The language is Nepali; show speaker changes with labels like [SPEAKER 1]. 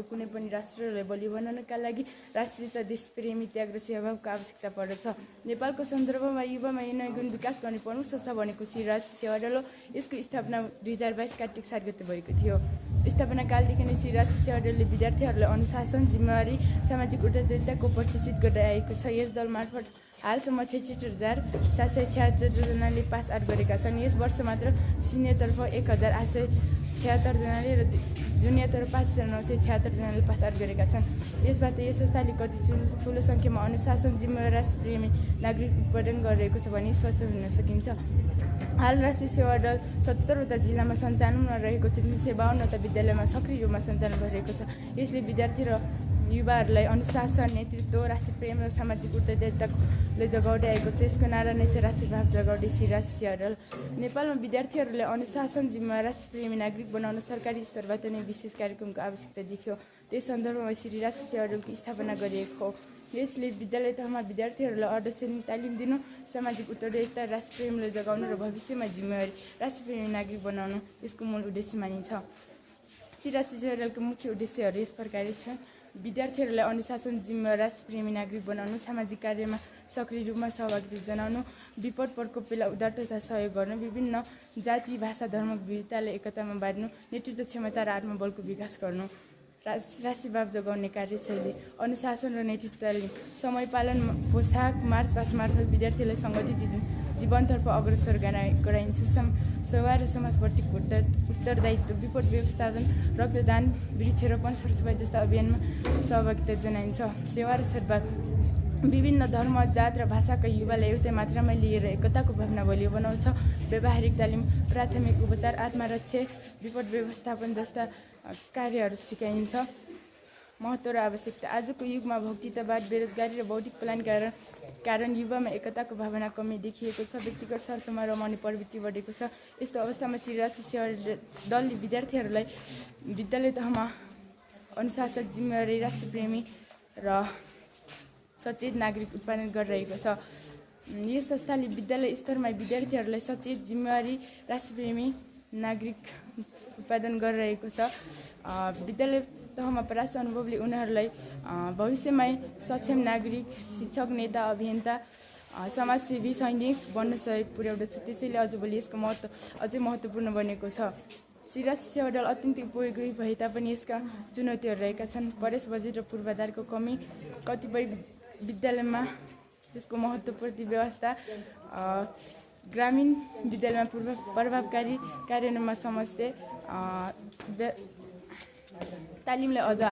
[SPEAKER 1] कुनै पनि राष्ट्रलाई बलियो बनाउनका लागि राष्ट्रियता, देशप्रेमी, त्याग र सेवाभावको आवश्यकता पर्दछ। नेपालको सन्दर्भमा युवामा नयाँ गुण विकास गर्ने प्रमुख संस्था भनेको श्री राजश्री सेवा दल हो। यसको स्थापना 2022 कार्तिक 7 गते भएको थियो। स्थापना कालदेखि नै श्री राजश्री सेवा दलले विद्यार्थीहरूलाई अनुशासन, जिम्मेवारी, सामाजिक उत्तरदायित्वको प्रशिक्षित गर्दै आएको छ। यस दल मार्फत हालसम्म 66,776 जनाले पास आउट गरेका छन्। यस वर्ष मात्र सिनियरतर्फ 1,876 जनाले र जुनियरतर्फ 5,976 जनाले पास आउट गरेका छन्। यसबाट यस संस्थाले कति ठुलो सङ्ख्यामा अनुशासन, जिम्मेवार, राष्ट्रप्रेमी नागरिक उत्पादन गरिरहेको छ भनी स्पष्ट हुन सकिन्छ। हाल राष्ट्रिय सेवा दल 77वटा जिल्लामा सञ्चालनमा रहेको छ। 352वटा विद्यालयमा सक्रिय रूपमा सञ्चालन भइरहेको छ। यसले विद्यार्थी र युवाहरूलाई अनुशासन, नेतृत्व, राष्ट्रप्रेम र सामाजिक उत्तरदायित्वले जगाउँदै आएको छ। यसको नारा नै छ राष्ट्रभाव जगाउँदै श्री राजश्री सेवा दल। नेपालमा विद्यार्थीहरूलाई अनुशासन, जिम्मेवार, राष्ट्रप्रेमी नागरिक बनाउन सरकारी स्तरबाट नै विशेष कार्यक्रमको आवश्यकता देखियो। त्यस सन्दर्भमा श्री राजश्री सेवा दलको स्थापना गरिएको हो। यसले विद्यालय तहमा विद्यार्थीहरूलाई अर्धसैनिक तालिम दिनु, सामाजिक उत्तरदायित्व, राष्ट्रप्रेमले जगाउनु र भविष्यमा जिम्मेवारी, राष्ट्रप्रेमी नागरिक बनाउनु यसको मूल उद्देश्य मानिन्छ। श्री राजश्री सेवा दलको मुख्य उद्देश्यहरू यस प्रकार छन्। विद्यार्थीहरूलाई अनुशासन, जिम्मेवार, राष्ट्रप्रेमी नागरिक बनाउनु, सामाजिक कार्यमा सक्रिय रूपमा सहभागिता जनाउनु, विपद प्रकोप बेला उदार तथा सहयोग गर्नु, विभिन्न जाति, भाषा, धर्मको विविधतालाई एकतामा बाँड्नु, नेतृत्व क्षमता र आत्मबलको विकास गर्नु, राष्ट्रभाव जगाउने कार्यशैली, अनुशासन र नेतृत्व तालिम, समय पालन, पोसाक, मार्चपास्ट मार्फत विद्यार्थीलाई सङ्गठित जीवनतर्फ अग्रसर गराइन्छ। सेवा र समाजप्रतिको उत्तरदायित्व, विपद व्यवस्थापन, रक्तदान, वृक्षारोपण, सरसफाइ जस्ता अभियानमा सहभागिता जनाइन्छ। सेवा र सद्भाव, विभिन्न धर्म, जात र भाषाका युवालाई एउटै मात्रामा लिएर एकताको भावना बलियो बनाउँछ। व्यावहारिक तालिम, प्राथमिक उपचार, आत्मरक्षा, विपद व्यवस्थापन जस्ता कार्यहरू सिकाइन्छ। महत्त्व र आवश्यकता, आजको युगमा भौतिकतावाद, बेरोजगारी र बौद्धिक पलायनका कारण युवामा एकताको भावना कमी देखिएको छ। व्यक्तिगत स्वार्थमा रमाउने प्रवृत्ति बढेको छ। यस्तो अवस्थामा श्री राजश्री सेवा दलले विद्यार्थीहरूलाई विद्यालय तहमा अनुशासन, जिम्मेवारी, राष्ट्रप्रेमी र सचेत नागरिक उत्पादन गरिरहेको छ। यस संस्थाले विद्यालय स्तरमा विद्यार्थीहरूलाई सचेत, जिम्मेवारी, राष्ट्रप्रेमी नागरिक उत्पादन गरिरहेको छ। विद्यालय तहमा प्रयास अनुभवले उनीहरूलाई भविष्यमा सक्षम नागरिक, शिक्षक, नेता, अभियन्ता, समाजसेवी, सैनिक बन्न सहयोग पुर्याउँदछ। त्यसैले आजभोलि यसको महत्त्व अझै महत्त्वपूर्ण बनेको छ। श्री राजश्री सेवा दल अत्यन्तै उपयोगी भए तापनि यसका चुनौतीहरू रहेका छन्। प्रवेश बजेट र पूर्वाधारको कमी, कतिपय विद्यालयमा यसको महत्त्वपूर्ण व्यवस्था, ग्रामीण विद्यालयमा प्रभावकारी कार्यान्वयनमा समस्या, तालिमलाई अझ